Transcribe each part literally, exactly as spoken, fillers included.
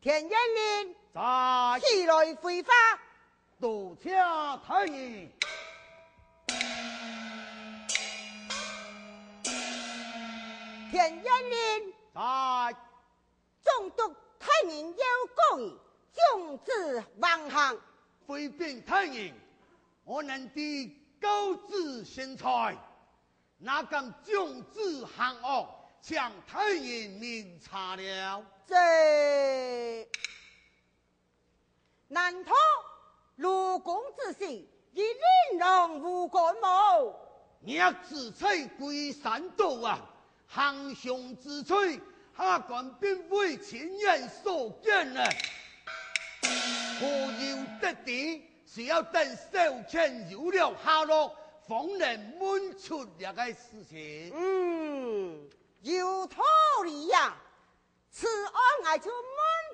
田县令，在。起来回话。多谢大人。田县令，在。总督大人要告你，终止橫行。回禀大人，我等知高知县才， 哪敢终止行恶，请大人明察了。这，难道陆公之死与令郎无干无？逆子罪归山倒啊！行凶之罪，下官并非亲眼所见呢。何由得知？ 只要等小钱有了下落，方能问出这个事情。嗯，有道理呀。此案𠊎就问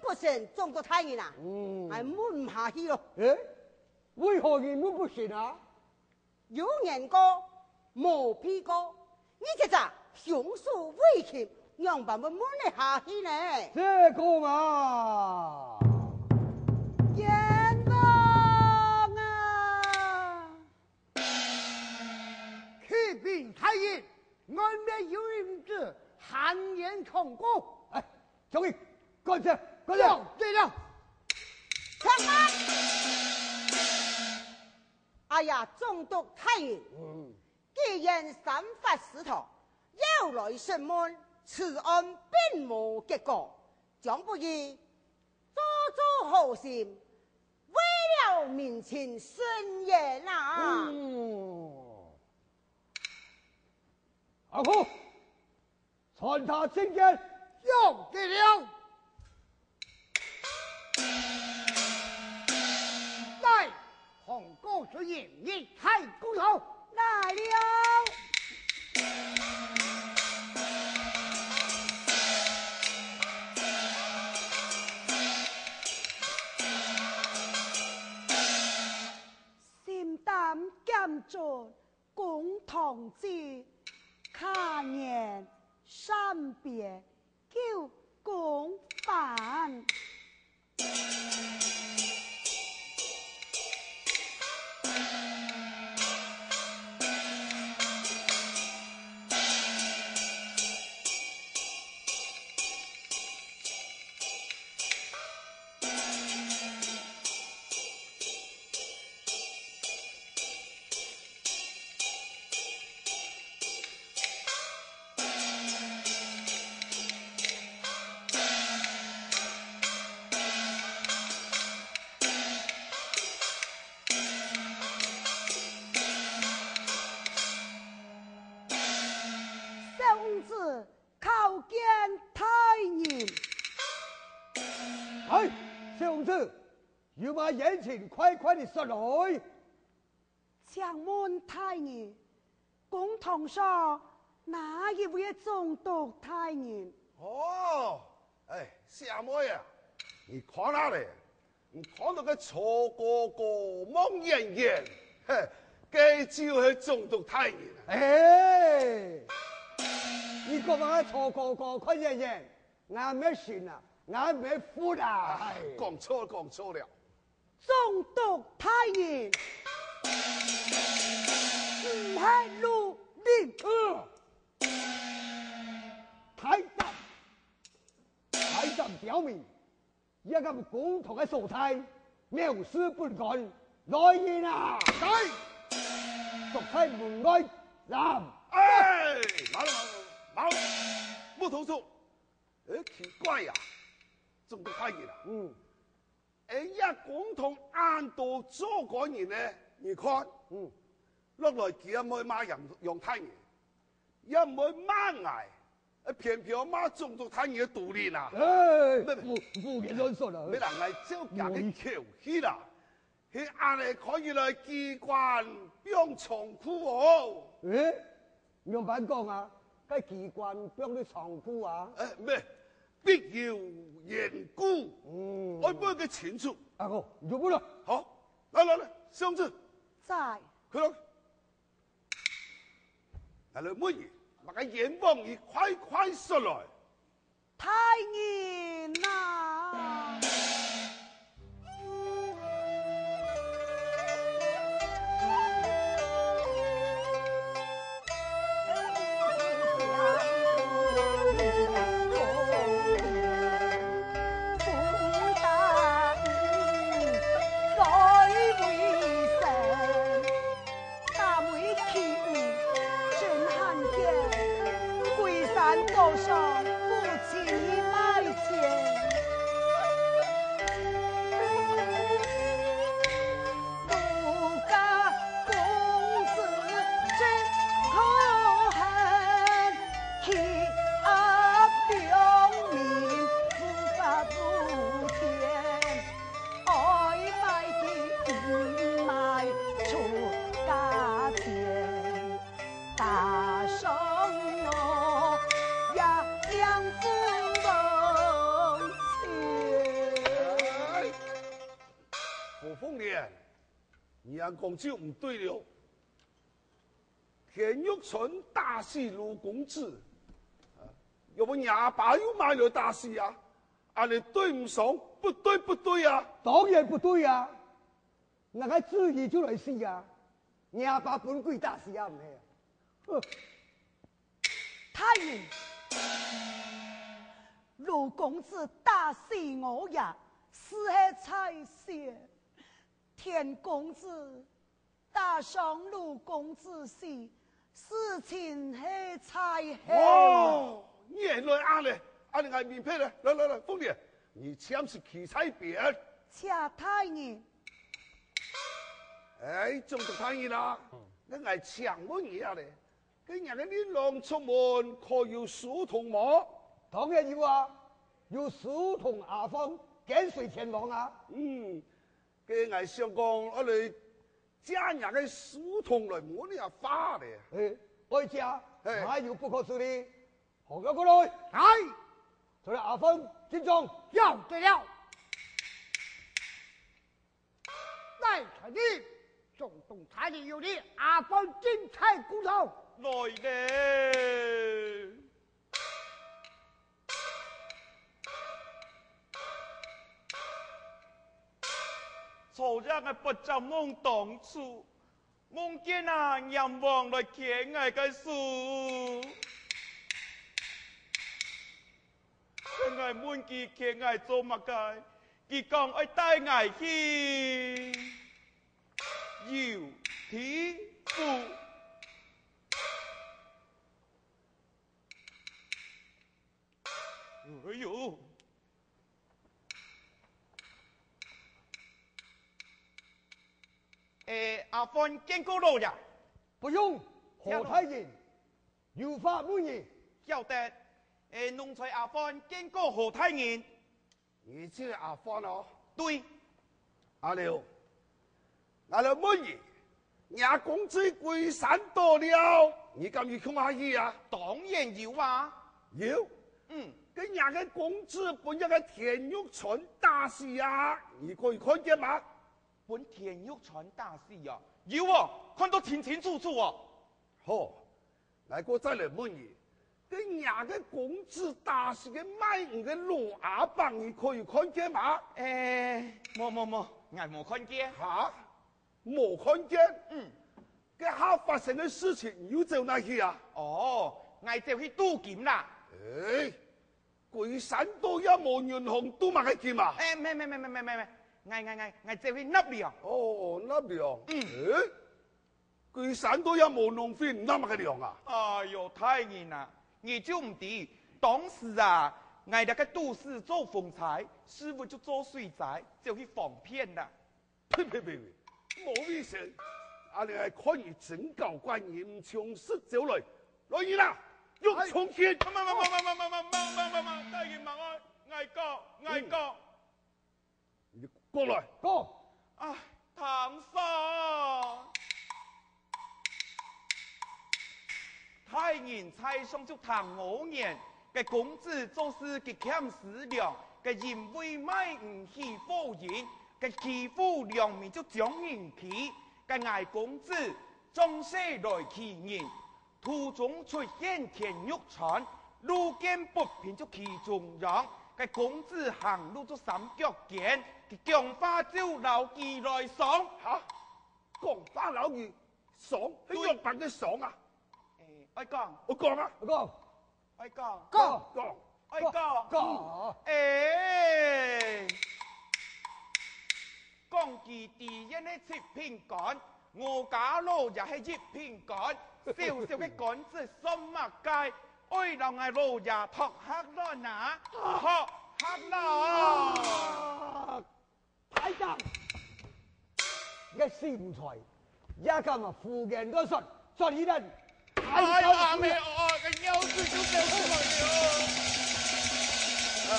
不成总督大人啊，嗯。𠊎问毋下去咯。诶，为何你问不成啊？有原告，无被告， 你这只凶手违禁，仰般会问得下去呢？这个嘛，冤枉啊！启禀大人，案面有误之，含冤藏过。哎，将佢关起来，关起来！有，对了。长官！哎呀，总督大人，嗯。 既然三法司徒要来审问，此案并无结果，将不如做做好心，为了民情伸冤啊！嗯。阿虎， 传他进见。有，对了。来，洪告诉你，你太公头。来了。心胆坚贞， 公堂之，下言三别九公犯。 小公子叩见大人。哎，小公子，有么冤情快快地说来。 请问大人，公堂上哪一位总督大人？哦，哎，小妹啊，你看下咧，你看到个曹哥哥望遠遠，嘿，該就係總督大人啊。哎，你講麼个曹哥哥看遠遠，𠊎毋信啊，𠊎毋服啊！哎，講錯，講錯了。 總督大人，毋係陸令。呃，大膽！大膽刁民！這个公堂个所在，藐視本官，來人啊！在！捉在門外斬！哎，慢了，慢了，慢了，莫動手！哎，奇怪呀，總督大人啊，嗯。 哎呀，公堂恁多做官人呢，你看，嗯。落來佢也毋會罵楊，楊大人，也毋會罵𠊎，哎，偏偏罵總督大人个肚裡啊。哎，不，不，胡言亂說了。毋係啦，𠊎照佢个口氣啦，係恁呢看起來機關放倉庫哦。哎， 仰般講啊？該機關放在倉庫啊？哎，毋係，必有緣故。嗯。愛問个清楚。阿哥，你就問了。好，來來來，小公子。在。快來。來來問你，麼个冤枉你快快說來。 大人啊！鳳蓮，你恁講就毋對了。田玉川打死盧公子，啊，又毋係若爸又買來打死啊？恁呢對毋上，不對，不對啊！當然不對啊！𠊎个主意就來死啊！若爸分鬼打死啊，毋係啊？哼！ 大人，盧公子打死我爺，死係在先；田公子打傷盧公子死，事情係在後。哦，原來恁呢，恁呢𠊎明白了。來來來，鳳蓮，你暫時企在邊。謝大人。哎，總督大人啊，該𠊎請問你啊咧， 該若个令郎出門可有書童無？當然有啊，有書童阿芳跟隨前往啊。嗯，該𠊎想講，愛來借若个書童來問你話咧。哎，愛借，嘿。哪有不可處理？好，過來。來，出來阿芳，進莊。曉得了。 來，大人，總督大人有禮，阿芳進在故堂。來咧。昨夜𠊎發隻夢當趣，夢見啊，閻王來牽𠊎个手。 𠊎問佢牽𠊎做麼个，佢講愛帶𠊎去遊地府。哎喲！哎，阿芳見過老爺。不用，何大人， 有話問你。曉得，欸，奴才阿芳見過何大人。你就阿芳哦？對。阿劉，𠊎來問你，若公子歸山倒了，你敢有共下去啊？當然有啊。有？嗯。該若个公子分若个田玉川打死啊，你可有看見嗎？分田玉川打死啊？有哦，看到清清楚楚哦。好， 𠊎過再來問你，該若个公子打死个賣魚个老阿伯，你可有看見嗎？欸，無無無，𠊎無看見。哈？無看見？嗯。該下發生个事情，你又走哪去啊？哦，𠊎走去鍍金啦。欸，歸山島也無銀行鍍麼个金啊？欸，無無無無無無，𠊎𠊎𠊎𠊎走去納糧。哦，納糧。嗯。欸， 歸山島也無農會，納麼个糧啊？哎喲，大人啊，你就毋知，當時啊，𠊎這个都市做風差，師傅就做水災，走去防騙啦。呸呸呸呸，無衛生！恁樣𠊎看你真搞怪，你毋從實招來，來人啊，用重拳！慢慢慢慢慢慢慢慢慢慢慢，大人慢慢，𠊎講，𠊎講。 你講來。講。啊，聽煞！大人在上就聽我言，該公子做事極儉思量，該因為賣魚起火因，該欺負良民就將人欺，該𠊎公子仗勢來欺人， 途中出現田玉川，路見不平就企中央。該公子行路就三腳肩，佢講話就摎佢來爽。哈？講話摎佢爽？係仰般个爽啊？欸，愛講。愛講啊！愛講。愛講。講。講。 愛講。講。欸，講佢知人係七品官，我家老爺係一品官，小小个官職算麼个？愛摎𠊎老爺擇下來啊！擇下來！ 大膽！你个死奴才，也敢啊胡言亂說，捉起來！哎呀，阿妹哦，个尿水就流出來了。哎，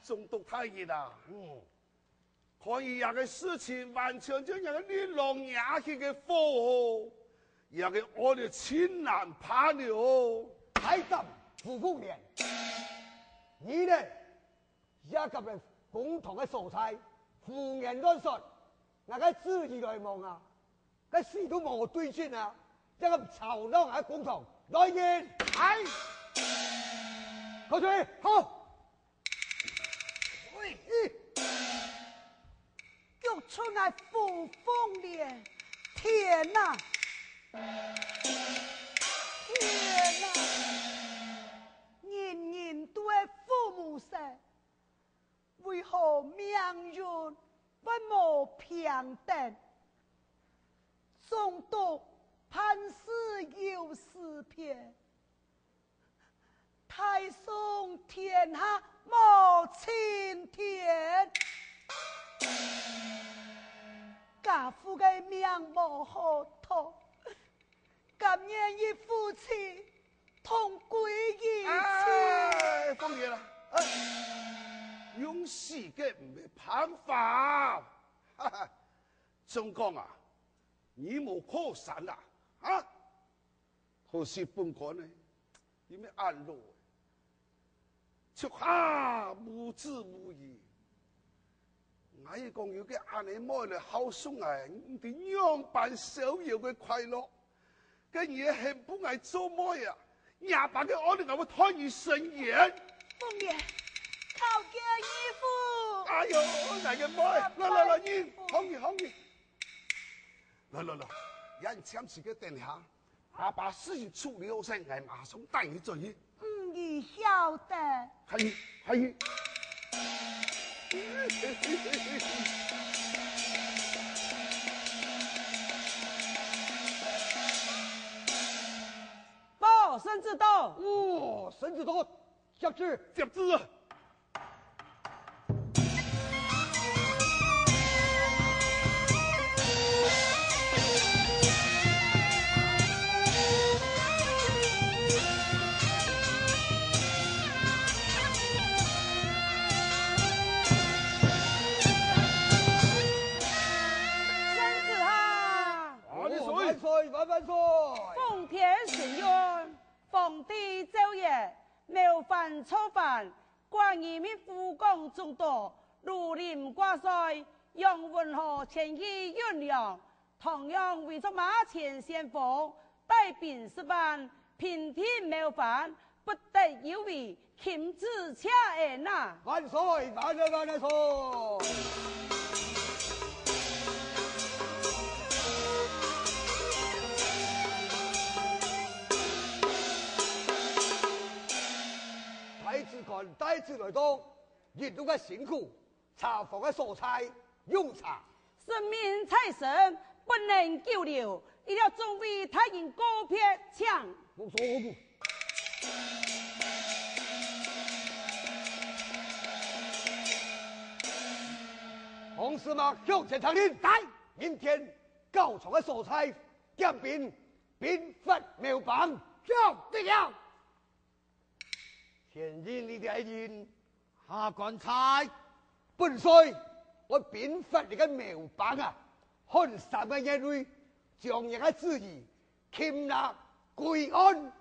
總督大人啊，嗯，看你這个事情，完全就像个令郎惹起个禍哦，這个惡人盡難辦了哦。大膽，胡胡言！你呢？ 也甲个公堂个所在，胡言亂說，𠊎个旨意來望啊，該死都無對盡啊，這个吵鬧𠊎公堂，來人！哎！開嘴！好！喂！逐出𠊎胡鳳蓮！天哪！天哪！人人都係父母生， 為何命運會無平等？總督辦事有時偏，大宋天下無青天。家父个命無好託， 甘願與夫妻同歸於盡。哎，鳳蓮啊，哎，用死个毋係辦法。哈哈，總講啊，你無靠山啊，啊？可惜本官呢，因為恁老， 卻下無子無兒。𠊎係講有个恁樣个妹來孝順𠊎，毋知仰般逍遙个快樂。該你還分𠊎做妹啊，若般个惡人𠊎會斷你神緣。鳳蓮，叩見義父。哎喲，𠊎个妹，來來來，你，好你好你。來來來，讓你暫時个等下。 阿爸事情處理好勢，𠊎馬上帶你轉去。嗯，你曉得。還有，還有。報，聖旨到。哦，聖旨到。 接旨。接旨啊！圣旨啊！万岁！万岁！万万岁！奉天承运， 皇帝诏曰：謀反造反，寡人命护港总督盧林掛帥，杨文和前去运粮，唐阳为着马前先锋，带兵十万，平定谋反，不得有违， 钦旨谢恩啊！万岁！万岁！万岁！太子官，太子来到，一路个辛苦， 茶房个所在用茶。圣命在身，不能久留，一了众位大人告别，请。王司马向前传令，在明天告状个所在，点兵兵发苗邦。晓得了。 天印你个印下官差，本帅我兵发你个苗邦啊，看三个月内将你个旨意擒拿归案。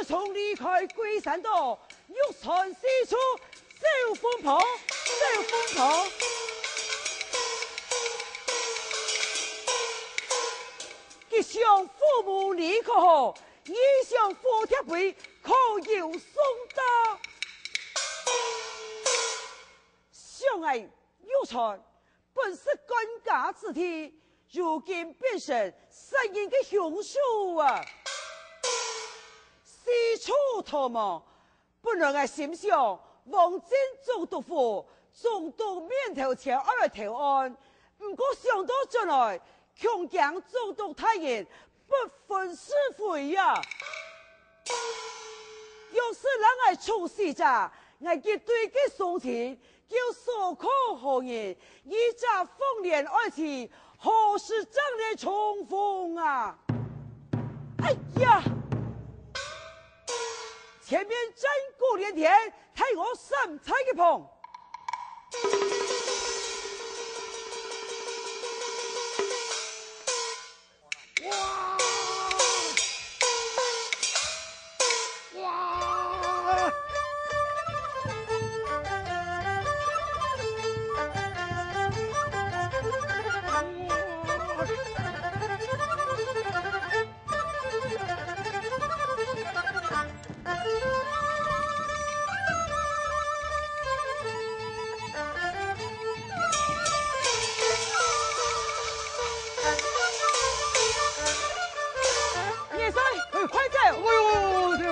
從離開桂山島，玉山四處走風波，走風波。吉祥父母你可好？吉祥蝴蝶杯可有送到？想愛玉山，本是官家之地，如今變成殺人个兇手啊！四處逃亡，本來𠊎心想，往陣總督府，總督面頭前愛來投案，毋過想到轉來，恐驚總督大人不分是非啊！若是讓𠊎處死者，𠊎一對个鄉親 又所靠何人？一隻鳳聯愛妻，何時正能重逢啊？哎呀！前面戰鼓連天，待我閃在一旁。 元帅，快走！哎呦，哎呦！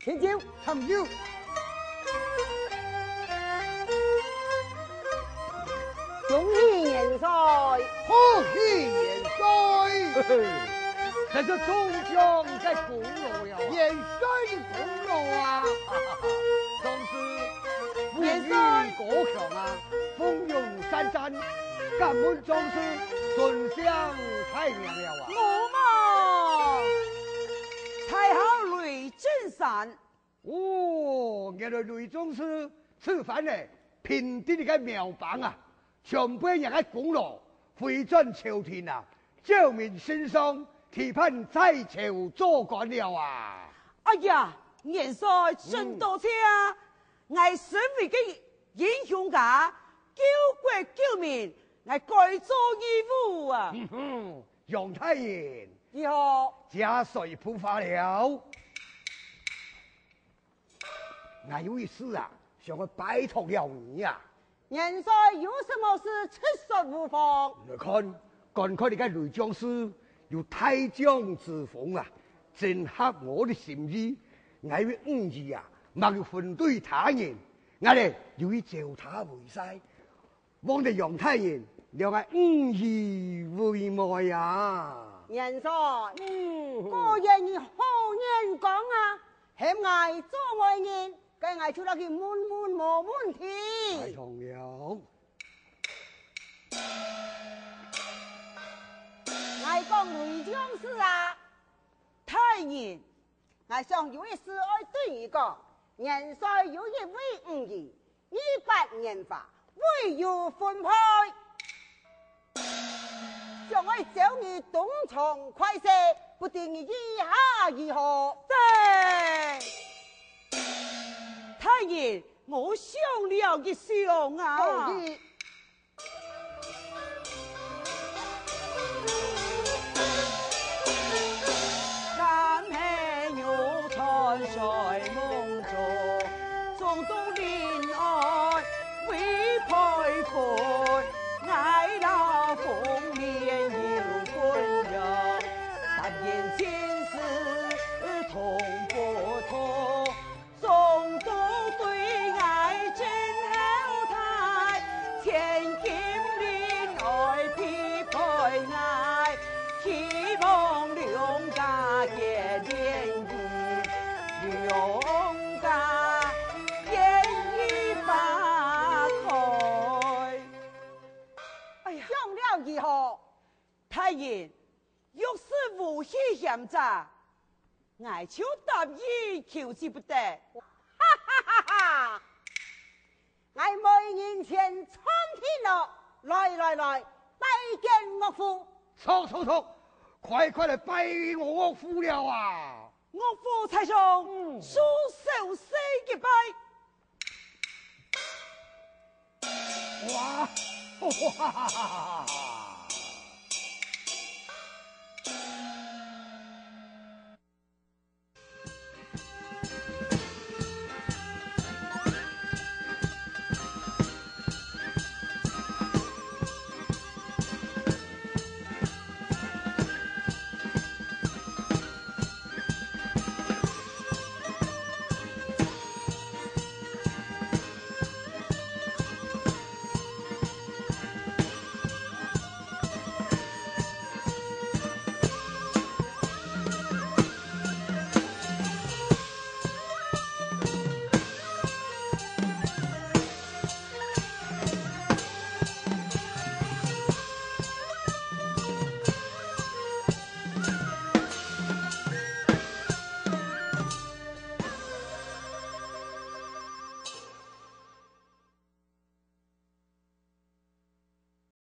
请酒，请酒。恭喜元帅！贺喜元帅！嘿嘿，这是中将个功劳了啊。元帅的功劳啊！总是位高权啊，风云山山，敢问将军尊姓大名了啊？我嘛，在下雷震山。 哦，原来雷将军此番呢，平定个苗邦啊，全部人个功劳回转朝廷啊，昭明圣上，期盼在朝做官了啊！哎呀，元帅真多谢啊！嗯。𠊎身为个英雄家，救国救民，𠊎该做义务啊！嗯哼，杨大人，你好。这水不发了。 𠊎有一事啊，想要拜託了你啊。元帅有什麼事，直說無妨。你看，觀看你个雷将士，有大將之風啊，真合我的心意。𠊎有五義啊，莫有分對他人。𠊎呢，有一招他為婿， 望得杨大人，了𠊎五義為媒啊！元帅，嗯。果然你好眼光啊，喊𠊎做媒人，該𠊎就落去問問無問題。太好了。𠊎講雷将士啊，大人， 𠊎想有一事愛對你講，元帥有一位五義，二八年華，未有婚配，想愛招你東床快婿，不知你意下如何？在，大人，我想了一想啊。好意。 总督对𠊎真厚待，请贤者，𠊎就答應求之不得。哈哈哈哈！𠊎無人前餐廳咯，來來來，拜見岳父。走走走，快快來拜我岳父了啊！岳父在上，嗯。恕小婿一拜。哇，哇！